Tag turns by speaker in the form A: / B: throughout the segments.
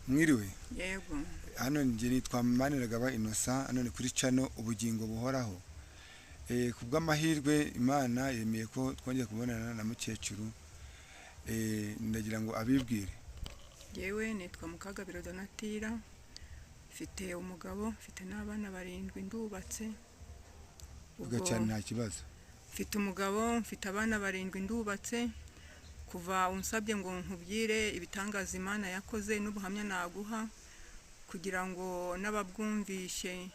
A: Mwiriwe?
B: Yego.
A: Hano njye nitwa Maniragaba Innocent, hano ni kuri channel Ubugingo Buhoraho. Ku bw'amahirwe Imana yemeye ko twongeye kubonana na mukecuru. Ndagira ngo abibwire.
B: Yewe, nitwa Mukagabiro Donatira, mfite umugabo, mfite n'abana barindwi, ndubatse.
A: Vuga cyane, nta kibazo.
B: Mfite umugabo, mfite abana barindwi, ndubatse. Kuva unsabye ngo nkubwire ibitangaza Imana yakoze n'ubuhamya naguha kugira ngo n'ababwumvishe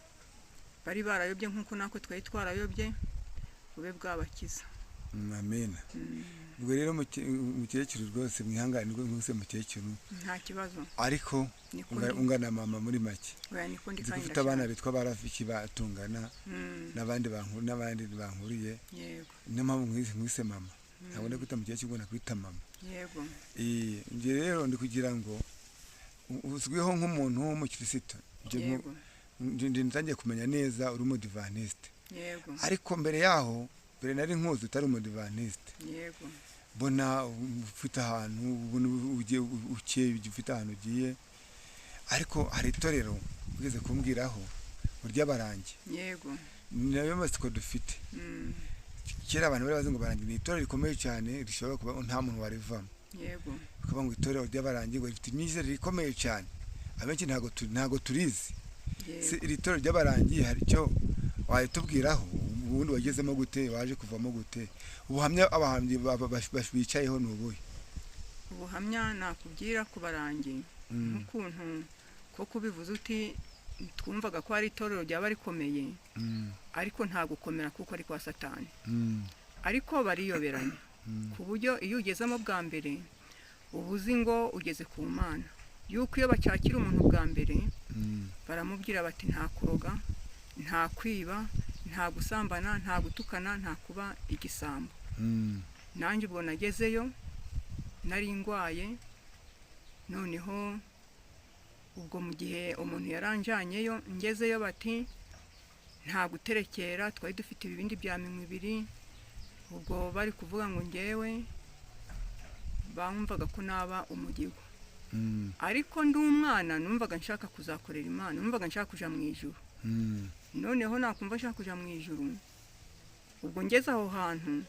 B: bari barayobye nk'uko natwe twari twarayobye bube bwabakiza.
A: Amen. Ubwo rero mukecuru, rwose mwihangane rwose mukecuru.
B: Nta kibazo.
A: Ariko
B: niko ndi.
A: Ungana mama muri make.
B: Oya, niko ndi.
A: Nzi ko
B: Kandi
A: ufite abana
B: ndashaje.
A: bitwa barafiki batungana n'abandi bankuriye.
B: Yego.
A: Niyo mpamvu nkwise mama, ntabwo ndi kwita mukecuru, ngo nakwita mama.
B: Yego.
A: Njye rero ndi kugira ngo uzwiho nk'umuntu w'umukristo. Njye njye ntangiye kumenya neza uri umudivantiste.
B: Yego.
A: Ariko mbere yaho, mbere nari nkuzi utari umudivantiste.
B: Yego.
A: Mbona ufite ahantu, ubona ugiye ukeye, ufite ahantu ugiye, ariko hari itorero ugeze kumbwiraho ry'Abarangi.
B: Yego.
A: Ni nayo masiko dufite. Kera abantu bari bazi ngo Barangi ni itorero rikomeye cyane, rishobora kuba nta muntu warivamo.
B: Yego.
A: Bakavuga ngo itorero ry'Abarangi ngo rifite imyizerere ikomeye cyane. Abenshi ntabwo turizi. Se
B: Yego.
A: iri torero ry'Abarangi hari icyo wayitubwiraho? Ubundi wagezemo gute? Waje kuvamo gute? Ubuhamya abahanzi bicayeho ni ubuhe?
B: Ubuhamya nakubwira ku Barangi, nk'ukuntu ko kubivuze uti twumvaga ko ari itorero ryaba rikomeye, ariko nta gukomera kuko ari kwa Satani. Ariko bariyoberanya ku buryo iyo ugezemo bwa mbere uba uzi ngo ugeze ku Mana, yuko iyo bacyakira umuntu bwa mbere baramubwira bati nta kuroga, nta kwiba, nta gusambana, nta gutukana, nta kuba igisambo. Nanjye ubwo nagezeyo nari ndwaye. Noneho ubwo mu gihe umuntu yaranjyanyeyo, ngezeyo bati nta guterekera. Twari dufite ibibindi bya minywa ibiri. Ubwo bari kuvuga ngo ngewe bumvaga ko naba umugigo, ariko ndi umwana numvaga nshaka kuzakorera Imana, numvaga nshaka kuja mu ijuru. Noneho nakumva nshaka kuja mu ijuru. Ubwo ngeze aho hantu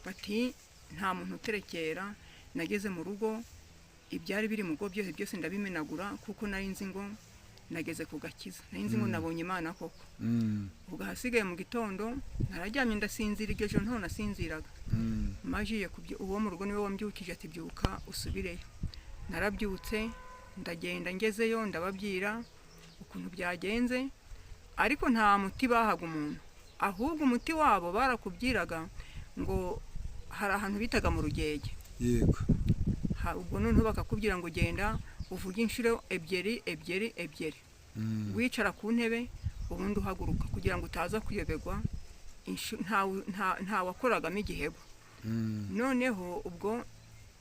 B: bati nta muntu uterekera. Nageze mu rugo, ibyari biri mu rugo byose byose ndabimenagura, kuko nari nzi ngo nageze ku gakiza, nari nzi ngo nabonye Imana koko. Ubwo ahasigaye mu gitondo nararyamye ndasinzira. Iryo joro ntaho nasinziraga. Majiye kubyo, uwo mu rugo niwe wambyukije ati byuka usubireyo. Narabyutse ndagenda, ngezeyo ndababwira ukuntu byagenze, ariko nta muti bahaga umuntu. Ahubwo umuti wabo barakubwiraga ngo hari ahantu bitaga mu Rugege.
A: Yego.
B: Ubwo noneho bakakubwira ngo genda uvuge inshuro ebyiri ebyiri ebyiri, wicara ku ntebe, ubundi uhaguruka, kugira ngo utaza kuyoberwa. Nta wakoragamo igihego. Noneho ubwo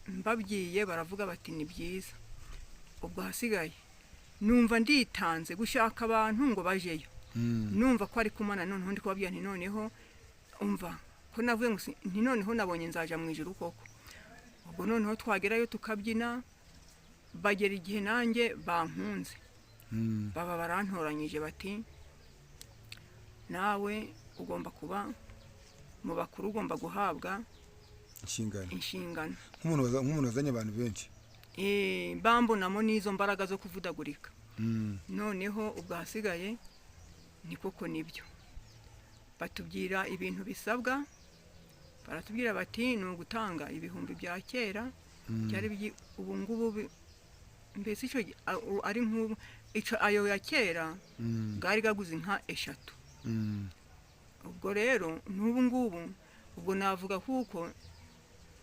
B: mbabwiye baravuga bati ni byiza. Ubwo hasigaye numva nditanze gushaka abantu ngo bajeyo. Numva ko ari kumana. Noneho ndi kubabwira nti noneho umva ko navuye ngo nti noneho nabonye nzaja mu ijuru koko. Ubwo noneho twagerayo tukabyina, bagera igihe nanjye bankunze, baba barantoranyije bati nawe ugomba kuba mu bakuru, ugomba guhabwa
A: inshingano.
B: Inshingano.
A: Nk'umuntu wazanye abantu benshi.
B: Bambonamo n'izo mbaraga zo kuvudagurika. Noneho ubwo ahasigaye ni koko nibyo batubwira ibintu bisabwa. Baratubwira bati ni ugutanga ibihumbi bya kera. Byari ubu ngubu mbese icyo ari nk'ubu icyo ayo ya kera bwari gaguze inka eshatu. Ubwo rero n'ubu ngubu ubwo navuga kuko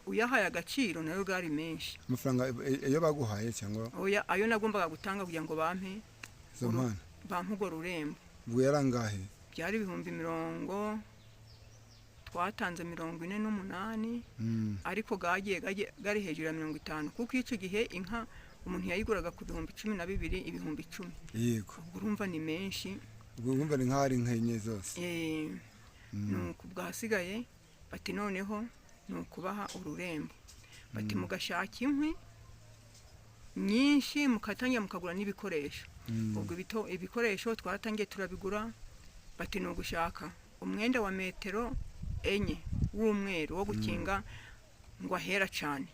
B: uyahaye agaciro nayo bwari menshi.
A: Amafaranga iyo baguhaye cyangwa?
B: Oya, ayo nagombaga gutanga kugira ngo bampe
A: izo mpano.
B: Bampe urwo rurembo.
A: Ubwo yarangahe?
B: Byari ibihumbi mirongo, twatanze 48. Ariko gagiye gari hejuru ya 50, kuko icyo gihe inka umuntu yayiguraga ku 12,000, 10,000.
A: Yego.
B: Ubwo urumva ni menshi.
A: Ubwo urumva ni nk'aho ari inka enye zose.
B: Nuko ubwo ahasigaye bati noneho ni ukubaha ururembo, bati mugashaka inkwi. Nyinshi, mukatangira mukagura n'ibikoresho. Ubwo ibikoresho twaratangiye turabigura. Bati ni ugushaka umwenda wa metero 4 w'umweru wo gukinga ngo ahera cyane.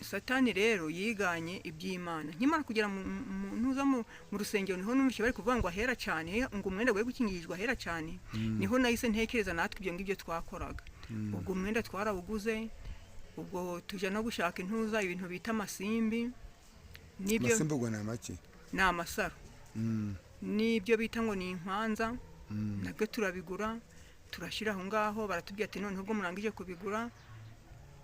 B: Satani rero yiganye iby'Imana. Nkimara kugera ntuza mu rusengero, niho numvise bari kuvuga ngo ahera cyane, ngo umwenda we gukingirijwe ahera cyane. Niho nahise ntekereza natwe ibyo ngibyo twakoraga. Ubwo umwenda twarawuguze, ubwo tujya no gushaka intuza, ibintu bita amasimbi n'ibyo.
A: Amasimbi ubwo ni amaki?
B: Ni amasaro. N'ibyo bita ngo ni inkwanza, nabwo turabigura, turashyira aho ngaho. Baratubwira ati noneho ubwo murangije kubigura,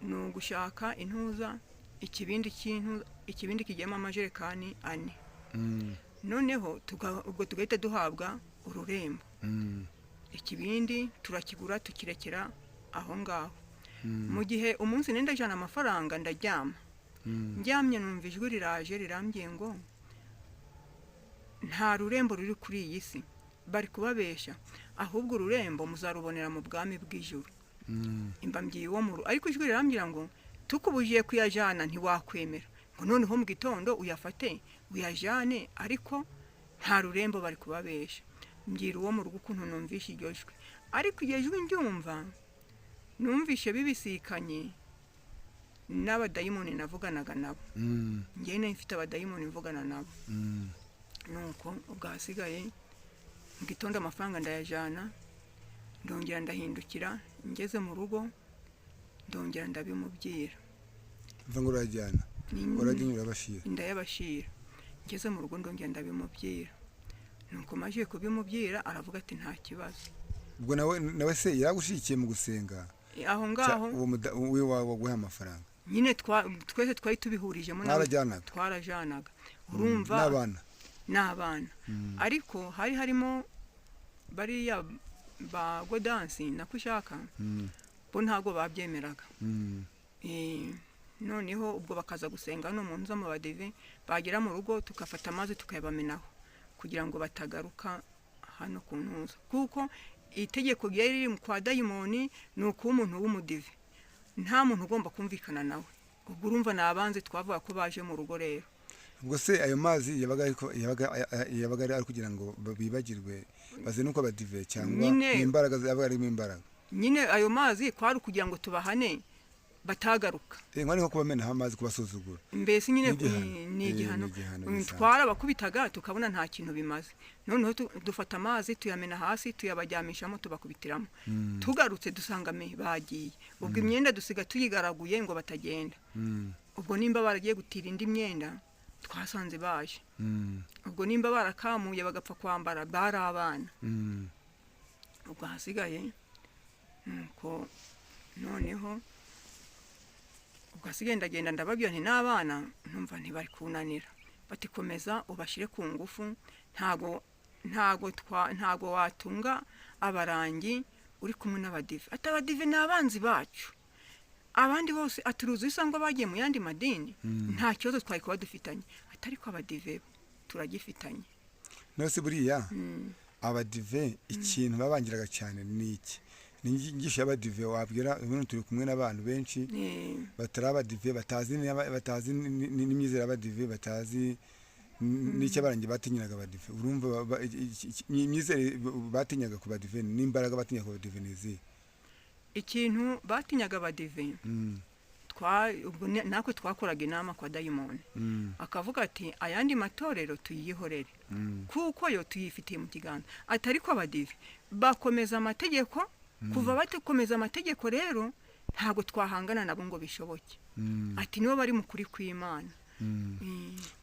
B: ni ugushaka intuza, ikibindi cy'intuza, ikibindi kigiyemo amajerekani 4. Noneho ubwo tugahita duhabwa ururembo. Ikibindi turakigura, tukirekera aho ngaho. Mu gihe umunsi nenda jana amafaranga, ndaryama. Ndyamye numva ijwi riraje rirambwiye ngo nta rurembo ruri kuri iyi si, bari kubabesha, ahubwo ururembo muzarubonera mu bwami bw'ijuru. Imbambyiye uwo muru, ariko ijwi rirambwira ngo tukubujiye kuyajana ntiwakwemera, ngo noneho mu gitondo uyafate uyajane, ariko nta rurembo, bari kubabesha. Mbwira uwo mu rugo ukuntu numvishe iryo jwi, ariko iryo jwi ndyumva numvishe bibisikanye n'abadayimoni navuganaga nabo. Njyewe nari mfite abadayimoni mvugana nabo. Nuko ubwo ahasigaye mu gitondo amafaranga ndayajana, ndongera ndahindukira, ngeze mu rugo ndongera ndabimubwira.
A: Mva ngo urajyana, urajya urabashira.
B: Ndayabashira. Ngeze mu rugo ndongera ndabimubwira. Nuko maze kubimubwira aravuga ati nta kibazo.
A: Ubwo nawe se yaragushigikiye mu gusenga?
B: Aho ngaho.
A: Uwo we wawe waguha amafaranga?
B: Nyine twese twari tubihurijemo nawe.
A: Mwarajyanaga?
B: Twarajanaga, urumva.
A: N'abana?
B: N'abana, ariko hari harimo bariya ba Godansi na Kushaka, bo ntabwo babyemeraga. Noneho ubwo bakaza gusenga hano mu nzu mu badeve, bagera mu rugo tugafata amazi tukayabamenaho kugira ngo batagaruka hano ku ntuza, kuko itegeko ryari riri kwa dayimoni ni ukuba umuntu w'umudive nta muntu ugomba kumvikana nawe. Ubwo urumva ni abanzi twavuga ko baje mu rugo rero.
A: Ubwo se ayo mazi yabaga ari kugira ngo bibagirwe baze nuko abadive, cyangwa
B: Nyine-
A: ni imbaraga, yabaga arimo imbaraga?
B: Nyine ayo mazi kwari ukugira ngo tubahane batagaruka.
A: Nko nko kubamenaho amazi, kubasuzugura.
B: Mbese nyine
A: Ni igihano.
B: Ni igihano.
A: Ni igihano gisanzwe.
B: Twarabakubitaga tukabona nta kintu bimaze, noneho dufata amazi tuyamena hasi, tuyabaryamishamo, tubakubitiramo. Tugarutse dusanga me bagiye. Ubwo imyenda dusiga tuyigaraguye ngo batagenda. Ubwo nimba baragiye gutira indi myenda, twasanze baje. Ubwo nimba barakamuye bagapfa kwambara, bari abana. Ubwo ahasigaye nuko noneho ubwo hasigaye ndagenda ndababwira nti n'abana ntumva ntibari kunanira. Bati komeza ubashyire ku ngufu, ntago watunga abarangi uri kumwe n'abadive. Ati abadive ni abanzi bacu, abandi bose aturuzi usanga bagiye mu yandi madini nta kibazo twari kuba dufitanye, ati ariko abadive bo turagifitanye.
A: None se buriya abadive ikintu babangiraga cyane ni iki? Ni inyigisho y'abadive wabwira ubundi? Turi kumwe n'abantu benshi batari abadive, batazi n'imyizerere y'abadive, batazi n'icyo abarangi batinyiraga abadive. Urumva imyizerere batinyaga ku badive n'imbaraga batinyaga ku badive ni izihe?
B: Ikintu batinyaga abadive, ubwo natwe twakoraga inama kwa dayimoni, akavuga ati ayandi matorero tuyihorere, kuko yo tuyifitiye mu kiganza, ati ariko abadive bakomeza amategeko. Kuva bakomeza amategeko rero ntabwo twahangana nabo ngo bishoboke. Ati nibo bari mu kuri kw'Imana.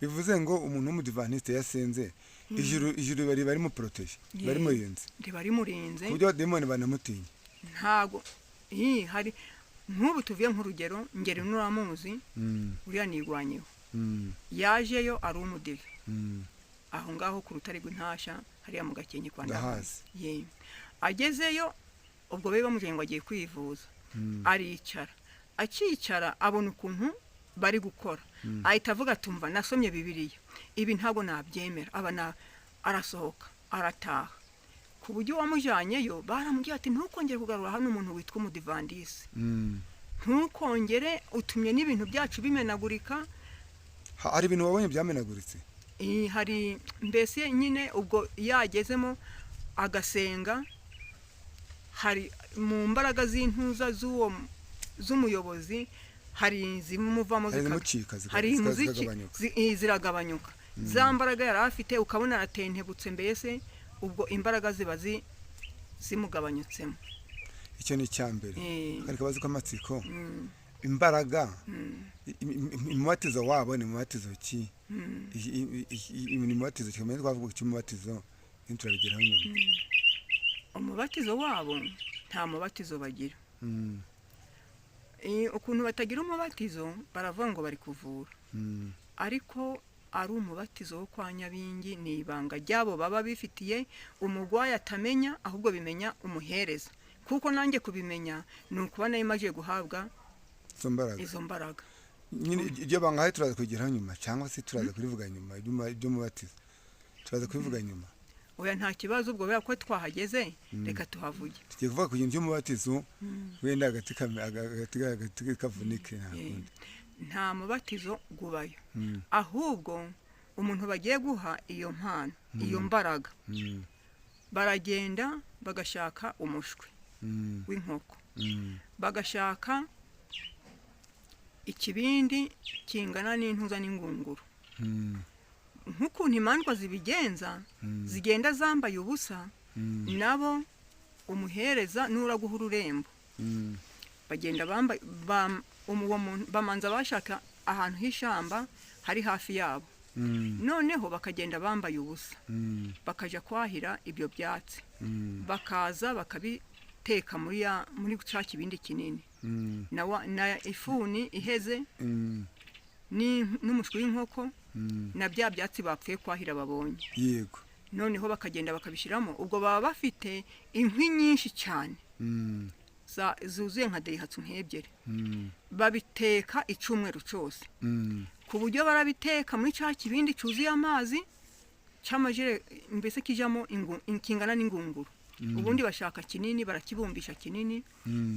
A: Bivuze ngo umuntu w'umudivantisite yasenze, ijuru riba rimuporoteje, riba rimurinze.
B: Riba rimurinze.
A: Ku buryo abadayimoni banamutinya.
B: Ntago hari nk'ubu tuvuye nk'urugero, ngeri nuramuzi, uriya nigwanyeho, yajeyo ari umudive, aho ngaho ku rutare rw'intasha hariya mu Gakenke kwa Ndahazi.
A: Ndahazi.
B: Ye, agezeyo ubwo bari bamujyanye ngo agiye kwivuza, aricara, akicara abona ukuntu bari gukora, ahita avuga ati umva, nasomye Bibiliya, ibi ntabwo nabyemera. Aba arasohoka arataha, ku buryo uwamujyanyeyo baramubwiye ati ntukongere kugarura hano umuntu witwa umudivandisi, ntukongere, utumye n'ibintu byacu bimenagurika.
A: Hari ibintu wabonye byamenaguritse?
B: Hari mbese nyine ubwo yagezemo agasenga, hari mu mbaraga z'intuza z'uwo z'umuyobozi, hari zimuvamo.
A: Hari izimucika
B: hari
A: zikagabanyuka.
B: Ziragabanyuka za mbaraga yari afite, ukabona aratentebutse, mbese ubwo imbaraga ziba zimugabanyutsemo.
A: Icyo ni icya mbere. Kari kabazo k'amatsiko: imbaraga, umubatizo wabo ni mubatizo ki? Ni mubatizo ki? Kamenya twavuga cy'umubatizo, turabigeraho nyuma.
B: Umubatizo wabo, nta mubatizo bagira. Ukuntu batagira umubatizo, baravuga ngo bari kuvura, ariko ari umubatizo wo kwa Nyabingi ni ibanga ryabo baba bifitiye, umurwayi atamenya, ahubwo bimenya umuhereza, kuko nanjye kubimenya ni ukuba nayo imaze guhabwa
A: izo mbaraga.
B: Izo mbaraga.
A: Nyine iryo banga hari turaza kubigeraho nyuma, cyangwa se turaza kurivuga nyuma. Iby'umubatizo turaza kubivuga nyuma.
B: Oya, nta kibazo, ubwo kubera ko twahageze reka tuhavuge.
A: Tugiye kuvuga ku kintu cy'umubatizo, wenda agati kavunike, nta kundi.
B: Nta mubatizo gubayo, ahubwo umuntu bagiye guha iyo mpano, iyo mbaraga, baragenda bagashaka umushwi w'inkoko, bagashaka ikibindi kingana n'intuza n'ingunguru, nk'ukuntu imandwa zibigenza, zigenda zambaye ubusa, nabo umuhereza n'uraguha ururembo bagenda bambaye uwo muntu, bamanza bashaka ahantu h'ishyamba hari hafi yabo, noneho bakagenda bambaye ubusa, bakajya kwahira ibyo byatsi, bakaza bakabiteka muri cya kibindi kinini, na ifuni iheze n'umushwi w'inkoko na bya byatsi bapfuye kwahira babonye. Noneho bakagenda bakabishyiramo, ubwo baba bafite inkwi nyinshi cyane zuzuye nka Daihatsu nk'ebyiri. Babiteka icyumweru cyose, ku buryo barabiteka muri cya kibindi cyuzuye amazi cy'amajere, mbese kijyamo kingana n'ingunguru. Ubundi bashaka kinini, barakibumbisha kinini,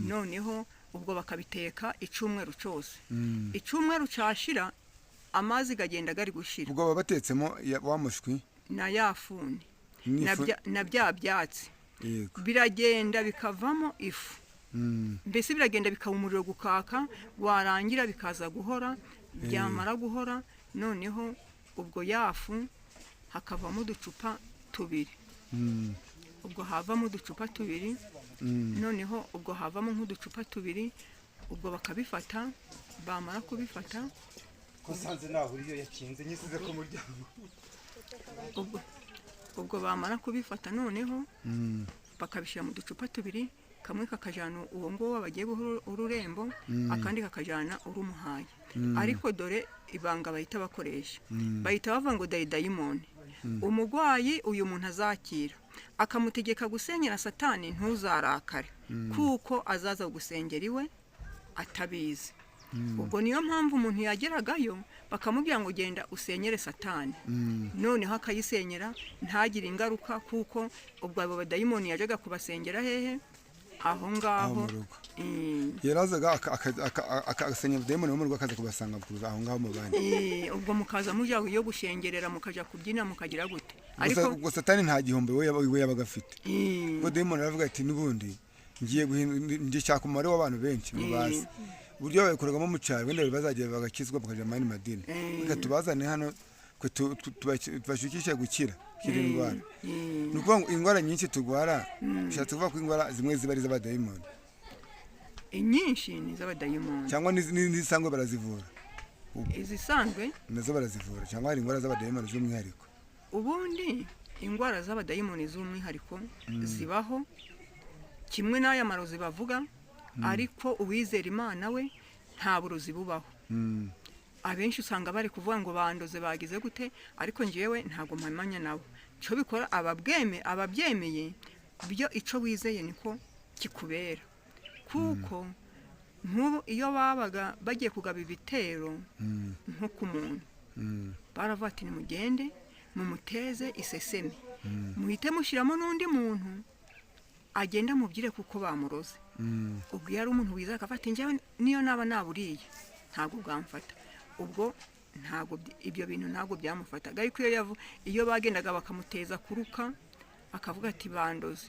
B: noneho ubwo bakabiteka icyumweru cyose. Icyumweru cyashira, amazi gagenda gari gushira.
A: Ubwo baba batetsemo wa mushwi
B: na ya funi na
A: n'ifu.
B: Na bya byatsi. Biragenda bikavamo ifu. Mbese biragenda bikaba umuriro gukaka, warangira bikaza guhora, byamara guhora, noneho ubwo yafu hakavamo uducupa tubiri. Ubwo havamo uducupa tubiri, noneho ubwo havamo nk'uducupa tubiri, ubwo bakabifata, bamara kubifata,
C: Ko nsanze nahuriye yakinze nyisize ku muryango.
B: Ubwo bamara kubifata, noneho bakabishyira mu ducupa tubiri, kamwe kakajyana uwo nguwo bagiye guha ururembo, akandi kakajyana urumuhaye. Ariko dore ibanga bahita bakoresha: bahita bavuga ngo dayidayimoni umurwayi uyu muntu azakira, akamutegeka gusenyera Satani, ntuzarakare, kuko azaza gusengera iwe atabizi. Ubwo niyo mpamvu umuntu yageragayo bakamubwira ngo genda usenyere Satani, noneho akayisenyera ntagire ingaruka, kuko ubwo abo badayimoni yajyaga kubasengera hehe? Aho
A: Aho
B: ngaho.
A: Mu rugo. Yarazaga agasenya dayimoni wo mu rugo, akaza kubasanga kuza aho ngaho mu bandi.
B: Ubwo mukaza mujya yo gushengerera, mukaja kubyina, mukagira gute.
A: Gusa
B: Ariko
A: ubwo Satani nta gihombo we yabaga afite, ubwo dayimoni aravuga ati n'ubundi ngiye ngiye shaka umubare w'abantu benshi mu bazi uburyo babikoragamo mu cyaro, wenda bazagera bagakizwa, bakajya mu yandi madini. Reka tubazane hano, twe tubashukishe gukira indwara. Ni ukuvuga ngo indwara nyinshi turwara, bishatse kuvuga ko indwara zimwe ziba ari iz'abadayimoni?
B: Inyinshi ni iz'abadayimoni.
A: Cyangwa n'izisanzwe barazivura?
B: Izisanzwe.
A: Nazo barazivura, cyangwa hari indwara z'abadayimoni z'umwihariko?
B: Ubundi indwara z'abadayimoni z'umwihariko zibaho, kimwe n'aya marozi bavuga, ariko uwizera Imana we nta burozi bubaho. Abenshi usanga bari kuvuga ngo bandoze, bagize gute, ariko njyewe ntabwo mpamanya nabo icyo bikora. Ababyemeye byo, icyo wizeye niko kikubera, kuko nk'ubu iyo babaga bagiye kugaba ibitero nko ku muntu, baravuga ati nimugende mumuteze iseseme, muhite mushyiramo n'undi muntu agenda mubwire kuko bamuroze. Ubwo iyo ari umuntu wizera akafata, njyewe niyo naba naburiye ntabwo bwamfata, ubwo Ntabwo ibyo bintu ntabwo byamufataga. Ariko iyo bagendaga bakamuteza kuruka, akavuga ati bandoze,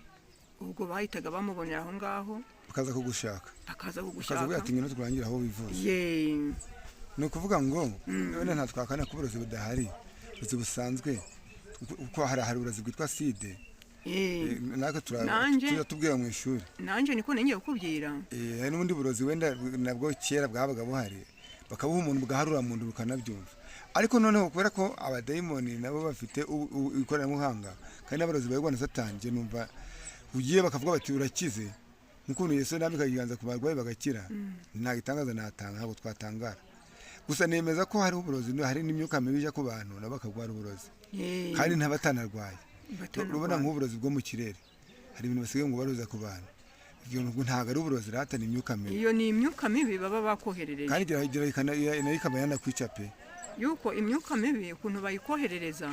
B: ubwo bahitaga bamubonera aho ngaho.
A: Bakaza kugushaka.
B: Bakaza
A: Bakaza
B: kugushaka.
A: Kuvuga ati ngwino tukurangire aho wivuza.
B: Ye.
A: Ni ukuvuga ngo wenda nta twakana ko uburozi budahari, uburozi busanzwe, kuko hari uburozi bwitwa side. Natwe turatubwira mu ishuri.
B: Nanjye niko ngiye kukubwira.
A: Hari n'ubundi burozi wenda nabwo kera bwabaga buhari, bakabuha umuntu bugaharura mu nda bukanabyumva. Ariko noneho kubera ko abadayimoni nabo bafite ikoranabuhanga kandi n'abarozi bayoborwa na Satani, njye numva ugiye bakavuga bati urakize, nk'ukuntu Yesu yambika ikiganza ku barwayi bagakira, nta gitangaza natanga, ntabwo twatangara. Gusa nemeza ko hariho uburozi, hari n'imyuka mibi ijya ku bantu nabo bakarwara uburozi kandi ntabatanarwaye.
B: Batanarwaye.
A: Urabona nk'uburozi bwo mu kirere, hari ibintu basigaye ngo baroza ku bantu. Ibyo ntabwo ari uburozi rata, ni imyuka mibi.
B: Iyo ni imyuka mibi baba bakoherereje.
A: Kandi nayo ikaba yanakwica pe.
B: Yuko imyuka mibi ukuntu bayikoherereza,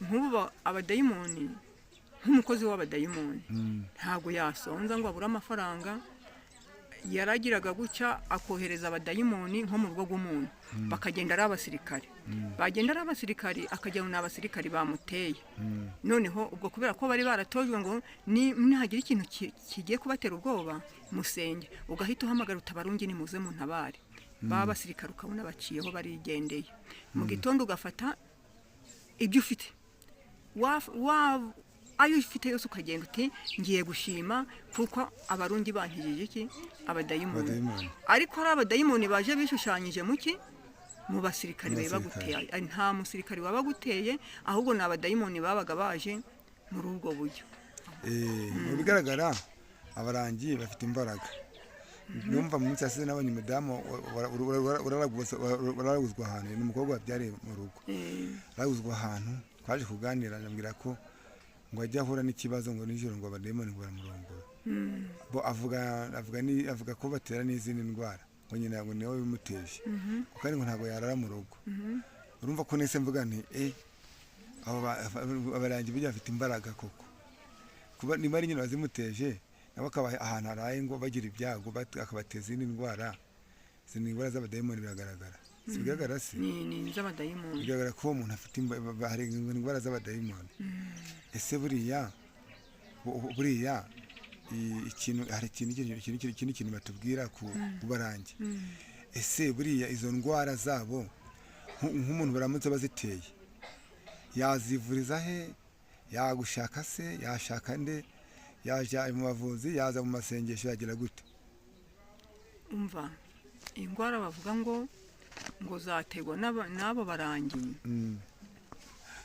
B: nk'ubu abadayimoni, nk'umukozi w'abadayimoni ntabwo yasonza ngo abure amafaranga. Yaragiraga gutya akohereza abadayimoni nko mu rugo rw'umuntu, bakagenda ari abasirikare, bagenda ari abasirikari, akagira ngo ni abasirikari bamuteye. Noneho ubwo kubera ko bari baratojwe ngo nihagira ikintu kigiye kubatera ubwoba musenge, ugahita uhamagara utabarungi nimuze muntabare, ba basirikare ukabona baciyeho barigendeye. Mu gitondo ugafata ibyo ufite, ayo ufite yose, ukagenda uti ngiye gushima kuko Abarundi bankijije iki? Abadayimoni.
A: Abadayimoni.
B: Ariko ari abadayimoni baje bishushanyije mu ki? Mu basirikari
A: Mu
B: bari
A: basirikare.
B: baguteye. Nta musirikari waba aguteye, ahubwo ni abadayimoni babaga baje muri ubwo buryo.
A: Mu bigaragara abarangi bafite imbaraga. Numva mu minsi yasize nabonye umudamu uraraguzwa ahantu, ni umukobwa wabyariye mu rugo, araguzwa ahantu. Twaje kuganira, ambwira ko ngo ajya ahura n'ikibazo ngo nijoro ngo abadayimoni ngo baramurongora. Bo avuga ko batera n'izindi ndwara, ngo nyina ngo niwe bimuteje, kandi ngo ntabwo yarara mu rugo. Urumva ko nese mvuga nti abo abarangi burya bafite imbaraga koko, kuba niba ari nyina wazimuteje, nabo akaba ahantu haraye ngo bagira ibyago, akabateza izindi ndwara. Izi ni indwara z'abadayimoni, biragaragara, si bigaragara se?
B: Ni iz'abadayimoni.
A: Bigaragara ko uwo muntu afite hari indwara z'abadayimoni. Ese buriya buriya ikintu hari ikintu ikindi kintu batubwira ku barangi, ese buriya izo ndwara zabo nk'umuntu baramutse baziteye yazivuriza he? Yagushaka se? Yashaka nde? Yajya mu bavuzi? Yaza mu masengesho? Yagira gute?
B: Umva, indwara bavuga ngo zaterwa n'abo barangi,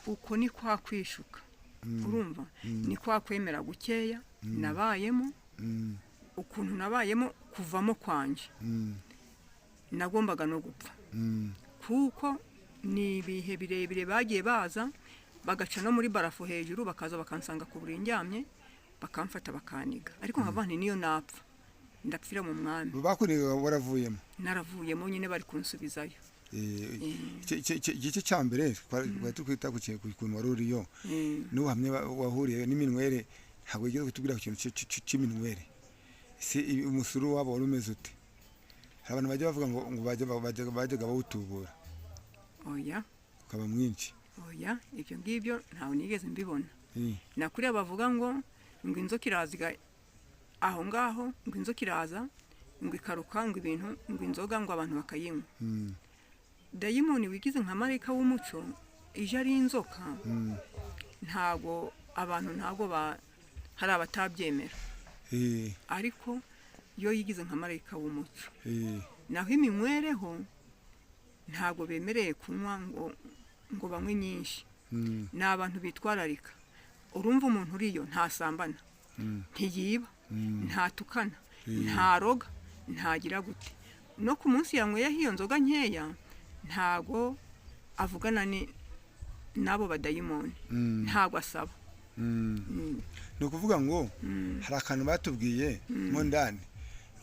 B: uko ni kwa kwishuka, urumva, ni kwa kwemera gukeya nabayemo. Ukuntu nabayemo kuvamo kwanjye, nagombaga no gupfa, kuko ni ibihe birebire bagiye baza bagaca no muri barafu hejuru, bakaza bakansanga ku buriri ndyamye, bakamfata bakaniga. Ariko nkavuga nti niyo napfa ndapfira mu Mwami.
A: Bakunigaga waravuyemo?
B: Naravuyemo nyine, bari kunsubizayo.
A: Igice cya mbere twari twari twita ku kintu, ku kuntu wari uriyo n'ubuhamya wahuriye n'iminywere. Ntabwo wigeze kutubwira ku kintu cy'iminywere. Ese umusuru wabo wari umeze ute? Hari abantu bajya bavuga ngo bajyaga bawutubura
B: Oya.
A: ukaba mwinshi.
B: Oya, ibyo ngibyo ntawe nigeze mbibona. Nakuriya bavuga ngo inzoka iraza aho ngaho, ngo inzoka iraza ngo ikaruka ngo ibintu, ngo inzoga, ngo abantu bakayinywa. Dayimoni wigize nka marayika w'umuco ije ari inzoka, ntago abantu, ntago hari abatabyemera, ariko iyo yigize nka marayika w'umuco. Naho iminywereho, ntago bemereye kunywa ngo banywe nyinshi. Ni abantu bitwararika. Urumva, umuntu uriyo ntasambana, ntiyiba, ntatukana, ntaroga, ntagira gute. No ku munsi yanyweyeho iyo nzoga nkeya, ntago avugana n'abo badayimoni, ntago asaba.
A: Ni ukuvuga ngo hari akantu batubwiye mo ndani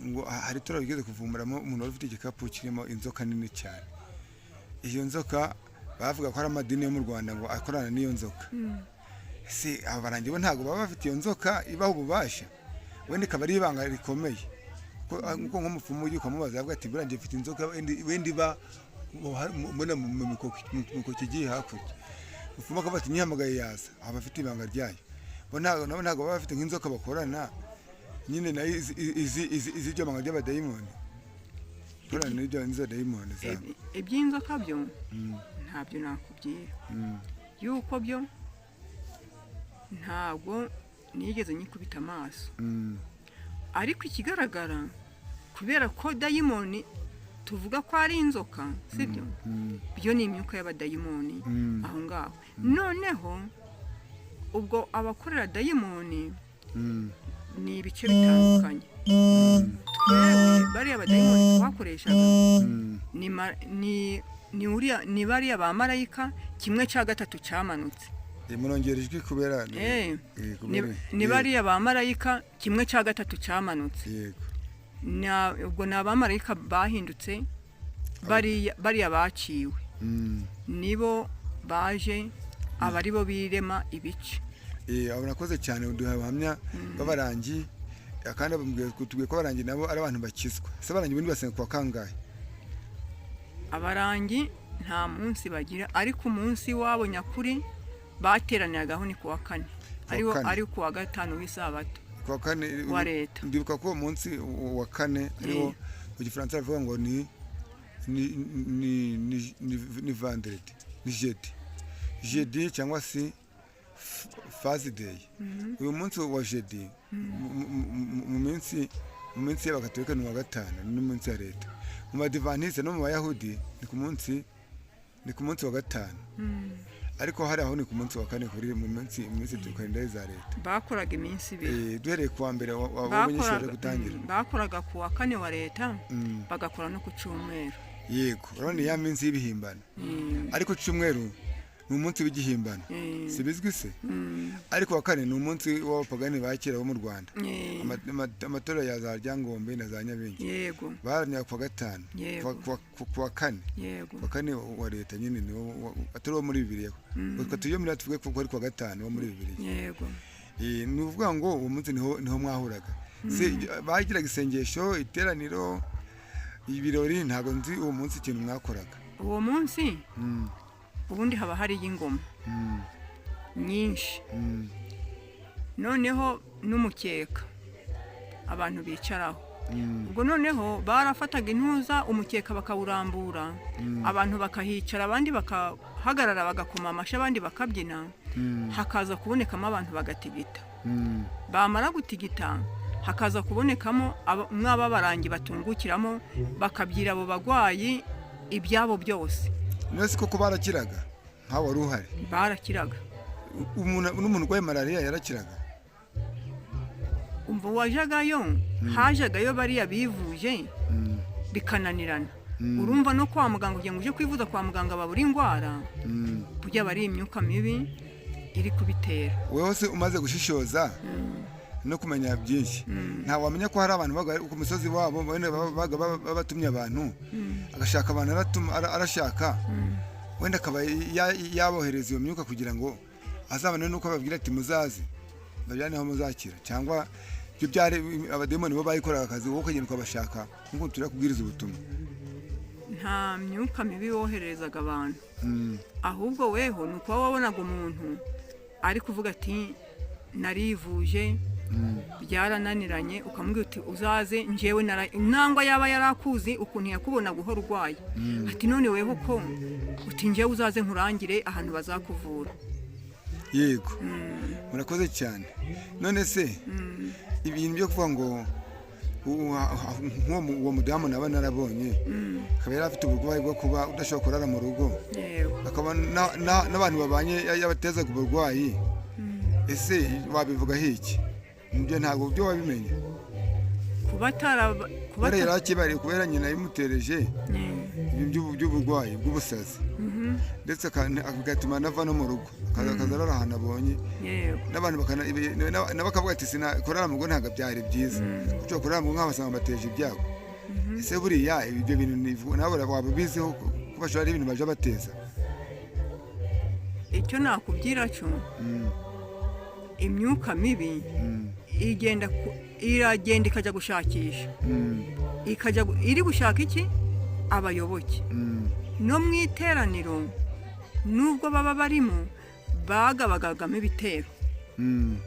A: ngo hari itorero rigeze kuvumburamo umuntu wari ufite igikapu kirimo inzoka nini cyane. Iyo nzoka bavuga ko ari amadini yo mu Rwanda ngo akorana n'iyo nzoka. Ese aba barangi bo ntabwo baba bafite iyo nzoka ibaha ububasha? Wenda ikaba ari ibanga rikomeye, kuko nk'umupfumu ujya ukamubaza, yavuga ati buriya njye mfite inzoka wenda iba mbona mu mikoki igiye hakurya. Mupfumu akavuga ati nyihamagaye yaza, aba afite ibanga ryayo. Bo ntabwo, nabo ntabwo baba bafite nk'inzoka bakorana nyine nayo izi iryo banga ry'abadayimoni, ikorana n'ibyo n'izo dayimoni zabo.
B: Iby'inzoka byo ntabyo nakubwira, yuko byo ntabwo nigeze nyikubita amaso. Ariko ikigaragara, kubera ko dayimoni tuvuga ko ari inzoka, sibyo? Byo ni imyuka y'abadayimoni aho ngaho. Noneho ubwo abakorera dayimoni ni ibice bitandukanye. Twebwe bariya badayimoni twakoreshaga ni uriya, ni bariya ba marayika kimwe cya gatatu cyamanutse.
A: Murongera ijwi kubera kubera
B: Ni bariya ba marayika kimwe cya gatatu cyamanutse. Ubwo ni abamarayika bahindutse bariya baciwe, nibo baje, aba ari bo birema ibice.
A: Abo nakoze cyane uduha ubuhamya b'abarangi, kandi tubwiye ko abarangi nabo ari abantu bakizwa. Ese abarangi ubundi basenga kuwa kangahe?
B: Abarangi nta munsi bagira, ariko umunsi wabo nyakuri bateraniragaho ni kuwa kane, ariwo
A: kane.
B: ari kuwa gatanu w'isabato
A: Kuwa kane
B: wa leta.
A: Ndibuka ko uwo munsi wa kane ariwo mu Gifaransa bavuga ngo ni vendredi, ni jeudi cyangwa se Thursday. Uyu munsi wa jeudi mu minsi y'Abakatolika ni uwa gatanu, ni n'umunsi wa leta. Mu Badivantiste no mu Bayahudi ni ku munsi wa gatanu, ariko hari aho ni ku munsi wa kane kuri mu minsi kalendari za leta.
B: Bakoraga iminsi 2.
A: Duhereye ku wa mbere w'abanyeshuri bari gutangira.
B: Bakoraga ku wa kane wa leta, bagakora no ku cyumweru.
A: Yego, urabona ni ya minsi y'ibihimbano. Ariko cyumweru ni umunsi w'igihimbano, si bizwi se? Ariko wa kane ni umunsi w'abapagani ba kera bo mu Rwanda. Amatorero ya za Ryangombe na za Nyabingi baramya ku wa gatanu, ku wa kane. Ku wa kane wa leta nyine ni atari uwo muri Bibiliya. Twe tujye muri tuvuge ko ari ku wa gatanu wo muri Bibiliya. Ni ukuvuga ngo uwo munsi niho mwahuraga. Se bagiraga isengesho, iteraniro, ibirori? Ntabwo nzi uwo munsi ikintu mwakoraga.
B: Uwo munsi ubundi haba hariyo ingoma nyinshi, noneho n'umukeka abantu bicaraho. Ubwo noneho barafataga intuza, umukeka bakawurambura, abantu bakahicara, abandi bakahagarara bagakoma amashyi, abandi bakabyina, hakaza kubonekamo abantu bagatigita. Bamara gutigita, hakaza kubonekamo mw'ababarangi batungukiramo, bakabyira abo bagwayi ibyabo byose.
A: None se koko barakiraga nkawe wari uhari?
B: Barakiraga.
A: Umuntu n'umuntu urwaye malariya yarakiraga?
B: Umva, wajagayo, hajagayo bariya bivuje bikananirana. Urumva no kwa muganga, kugira ngo uje kwivuza kwa muganga babura indwara, burya aba ari imyuka mibi iri kubitera.
A: Wowe se umaze gushishoza no kumenya byinshi, nta wamenya ko hari abantu baga ku misozi wabo wenda babaga batumye abantu, agashaka abantu arashaka wenda akaba yabohereza iyo myuka kugira ngo azabone nuko ababwira ati muzaze babijyane aho muzakira, cyangwa ibyo byari abademoni bo bayikoraga akazi, wowe ukagenda ukabashaka nk'uko turi kubwiriza ubutumwa?
B: Nta myuka mibi wohererezaga abantu. Ahubwo weho ni ukuba wabonaga umuntu ari kuvuga ati narivuje byarananiranye, ukamubwira uti uzaze njyewe nara, nangwa yaba yarakuzi ukuntu yakubonaga uhora urwaye, ati none weho ko uti njyewe uzaze nkurangire ahantu bazakuvura.
A: Yego, murakoze cyane. None se ibintu byo kuvuga ngo nk'uwo uwo mudamu naba narabonye akaba yari afite uburwayi bwo kuba udashobora kurara mu rugo, akaba n'abantu babanye yabatezaga uburwayi, ese wabivugaho iki? Ibyo ntabwo byo wabimenye?
B: Kuba ataraba kuba
A: kubera yari akibariye, kubera nyina yabimutereje ibi by'uburwayi bw'ubusazi, ndetse bigatuma anava no mu rugo, akaza arara ahantu abonye, n'abantu nabo bakavuga ati sina kurara mu rugo ntabwo byari byiza, kuko kurara mu rugo nk'abasanga bateje ibyago. Ese buriya ibyo bintu nawe waba ubiziho ko bashobora ari ibintu baje bateza?
B: Icyo nakubwira cyo, imyuka mibi igenda iragenda ikajya gushakisha, ikajya iri gushaka iki? Abayoboke. No mu iteraniro, nubwo baba barimo, bagabagagamo ibitero,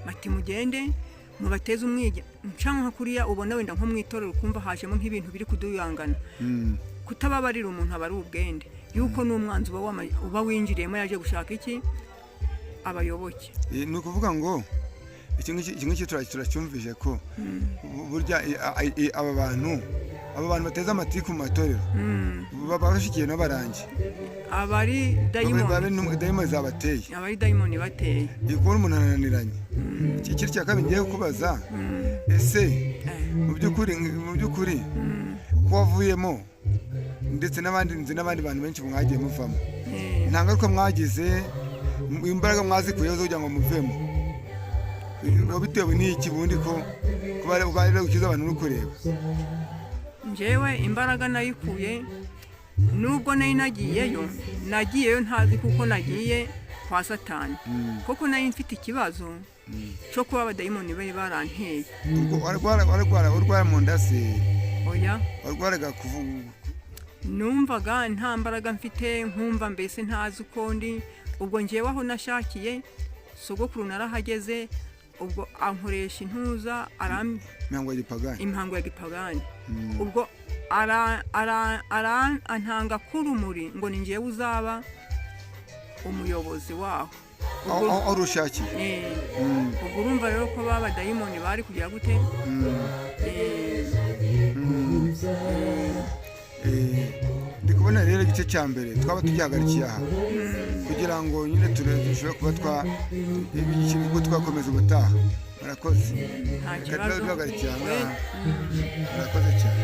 B: bati: "Mugende mubateze umwige." Nca nka kuriya ubona wenda nko mu itorero, ukumva hajemo nk'ibintu biri kuduyangana. Kutababarira umuntu aba ari ubwende, yuko n'umwanzi uba winjiriyemo yaje gushaka iki? Abayoboke.
A: Ni ukuvuga ngo iki ngiki turacyumvise ko burya aba bantu bateze amatiku mu matorero baba bashyigikiye n'abarangi.
B: Aba ari dayimoni.
A: Dayimoni zabateye.
B: Aba ari dayimoni bateye.
A: Kubona umuntu ananiranye. Ikindi cya kabiri ngiye kubaza, ese mu by'ukuri ko wavuyemo, ndetse n'abandi, nzi n'abandi bantu benshi mwagiye muvamo, nta ngaruka mwagize? Imbaraga mwazikuyeho zo kugira ngo muvemo? Biba bitewe n'iki bundi ko kuba bari gukiza abantu uri kureba?
B: Njyewe imbaraga nayikuye, nubwo nari nagiyeyo, nagiyeyo ntazi kuko nagiye kwa Satani, kuko nari mfite ikibazo cyo kuba abadayimoni bari baranteye.
A: Ubwo warwara mu nda se?
B: Oya.
A: Warwaraga kuvuga?
B: Numvaga nta mbaraga mfite, nkumva mbese ntazi uko ndi. Ubwo ngewe aho nashakiye sogokuru narahageze, ubwo ankoresha intuza
A: imihango ya gipagani.
B: Imihango ya gipagani. Ubwo antanga k'urumuri ngo ni ngewe uzaba umuyobozi waho.
A: Aho ushakiye.
B: Ubwo urumva rero ko ba badayimoni bari kugira gute?
A: Ndi kubona rero igice cya mbere twaba tugihagarikiye aha, kugira ngo nyine dushobore kuba twa ubwo twakomeza ubutaha. Murakoze.
B: Nta
A: Reka
B: kibazo.
A: tube duhagarikiye aha
B: We-
A: ngaha. Murakoze cyane.